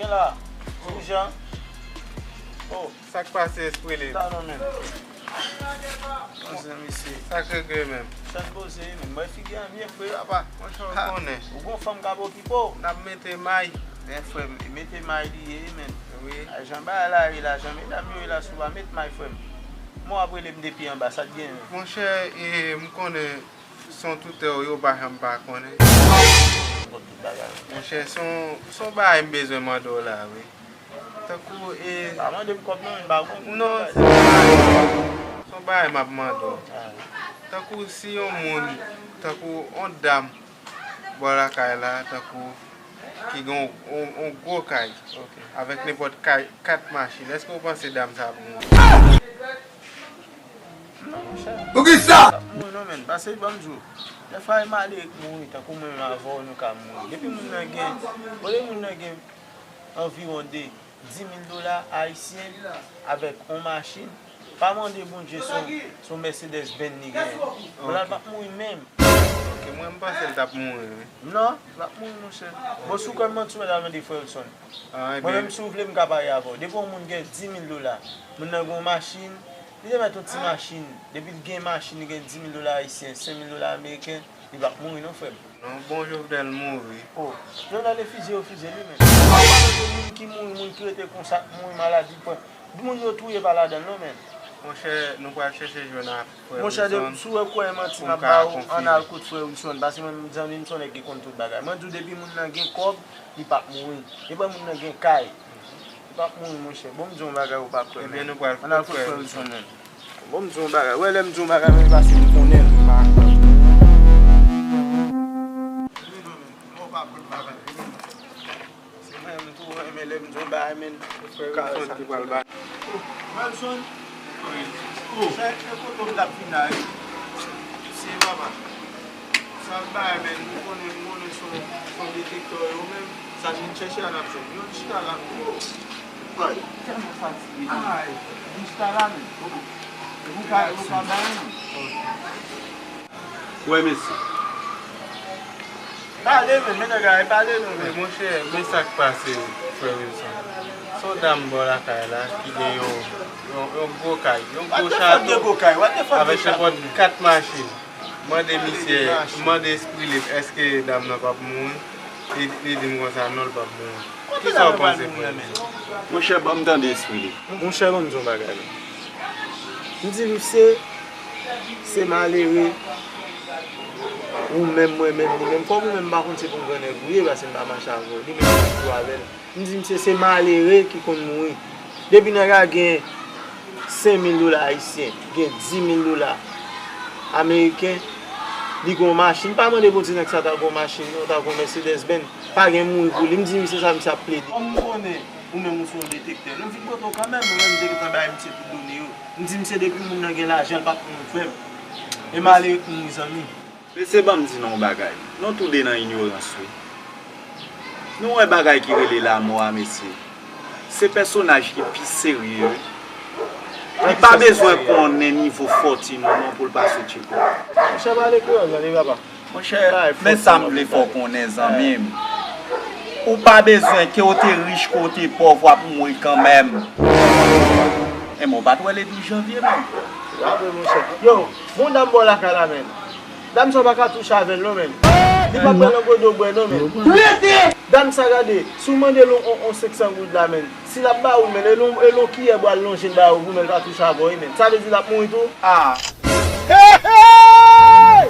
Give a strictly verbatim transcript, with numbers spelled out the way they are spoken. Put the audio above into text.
La, Jan. Oh, sa k pase, Esprit Libre? Sa non, men. Bon, zanmi, se sa k regle menm. Chan poze, men. Mwen figi an byen fre, papa. Mwen chan konnen. Ou gon fanm k ap okipe w. N ap mete may. Men, frè m, e mete may li ye, men. Wi. A, jan bagay la ye la, jan medam yo ye la, si w pa met may, frè m. Mwen ap rele m depi anba, sa t gen? Monchè, e, m konnen se yon toutè w ye, ou pa janm pa konnen. Bon, tout bagay. Monchè, se yon, se yon bagay m bezwen mande w la, wi. Tankou, e, pa mande m kòb non, m pa gon. Non, se yon bagay, se yon bagay m ap mande w. Ah. Tankou si yon moun, tankou yon dam bò lakay la, tankou ki gen yon, yon, yon gwo kay, ok, avèk nenpòt kay, kat machin, èske w panse dam sa ap mouri? Non, monchè. Poukisa? Li p ap mouri non, men. Pase, ban m di w, dèfwa e malere k mouri, tankou mwen menm avè w, nou ka mouri. Depi moun nan gen, kote moun nan gen anviwon de dis mil dola ayisyen avèk yon machin, pa mande Bondye se yon, se yon Mercedes Benz li genyen. Moun nan p ap mouri menm. Ok, mwen, m panse l t ap mouri, wi. Non, l ap mouri, monchè. Bon, si w kwè m manti, w al mande frè Wilson. Ah, mwen menm, si w vle, m ka parye avè w. Depi yon moun gen dis mil dola, moun nan gen yon machin, li te mèt yon ti machin. Depi l gen machin, li gen dis mil dola ayisyen, senk mil dola ameriken, li p ap mouri non, frè m. Non, bon, Jovenel mouri. Oh, Jovenel e fizye yo fizye li menm. Ou pa tande moun ki mouri, moun ki rete konsa, mouri maladi, pran. Moun yo touye pa ladan l non, men. Monchè, nou pral chèche jwenn ak frè Wilson. Monchè, si w kwè m manti, m ap ba w, ann al kot frè Wilson, paske mwen, zanmi m, se yon nèg ki konn tout bagay. Mwen di w, depi moun nan gen kòb, li p ap mouri. Depi moun nan gen kay, li p ap mouri, monchè. Bon, m di w yon bagay ou pa kwè, men. Ebyen, nou pral kot frè Wilson menm. Bon, m di w yon bagay. Wè, lè m di w yon bagay, men, paske m konnen l. Se mwen menm tou, men lè m di w bagay, men, frè Wilson ki pral ba. Wilson? Oh, sa e kote w t ap vin la, wi. Se papa. Sa l bay, men, nou konnen, nou konnen se yon, se yon detektè yo menm. Sa vin chèche a n ap jwenn. Yo chita la. Ay, tèlman fatige. Ay, vin chita la, men. Ou ka, ou ka bay, men. Wè, mesye. Pale, men, men, nèg la, pale, non, men. Monchè, men sa k pase, frè Wilson. Se yon dam bò lakay la ki gen yon, yon, yon gwo kay, yon gwo chato, avèk nenpòt kat machin. Mande misye, mande Esprit Libre, èske dam nan p ap mouri? Li, li di m konsa, non, l p ap mouri. Kisa w panse, frè? Monchè, ban m tande Esprit Libre. Monchè, ban m di yon bagay. M di misye, se malere, ou menm, mwen menm, li menm. Kòm ou menm, m pa konn se pou yon grannèg ou ye, paske m pa mache avè w. Li menm, m toujou avè l. M di misye se malere ki konn mouri. Depi nèg la gen senk mil dola ayisyen, gen dis mil dola ameriken, li gen yon machin. Pa mande pou ti nèg sa ta gen yon machin, non, ta gen yon Mercedes Benz. Pa gen mouri pou li. M di misye sa, misye ap plede. Kòm m konnen ou menm ou se yon detektè, nou vin kote w kanmenm, mwen menm m te gentan bay misye tout done yo. M di misye depi moun nan gen lajan, l p ap mouri, frè m. E malere k mouri, zanmi. Mesye, ban m di nou yon bagay. Nou toude nan inyorans, wi. Nou wè bagay ki rele lamò a, mesye. Se pèsonaj ki pi serye, wi. Li pa bezwen konnen nivo fòtin ou non pou l pase tcheko. Monchè, pale kreyòl, tande, papa. Monchè, men sa m vle fè w konnen, zanmi m. Ou pa bezwen, ke w te rich, ke w te pòv, w ap mouri kanmenm. Enben, w pa t wè le douz janvye, menm. Se pa vre, monchè. Yo, gon dam bò lakay la, menm. Dam sa w pa ka touche avè l non, menm. Li p ap pran nan godo bwè non, menm. Dam sa, gade, si w mande l yon, yon, yon senk san goud la, menm, si l ap ba ou l, menm, e l yon, e l yon kiyè bwa l lonje l ba ou, pou menm l pa touche avè w, menm. Sa vle di l ap mouri tou? Ah. Hey, hey!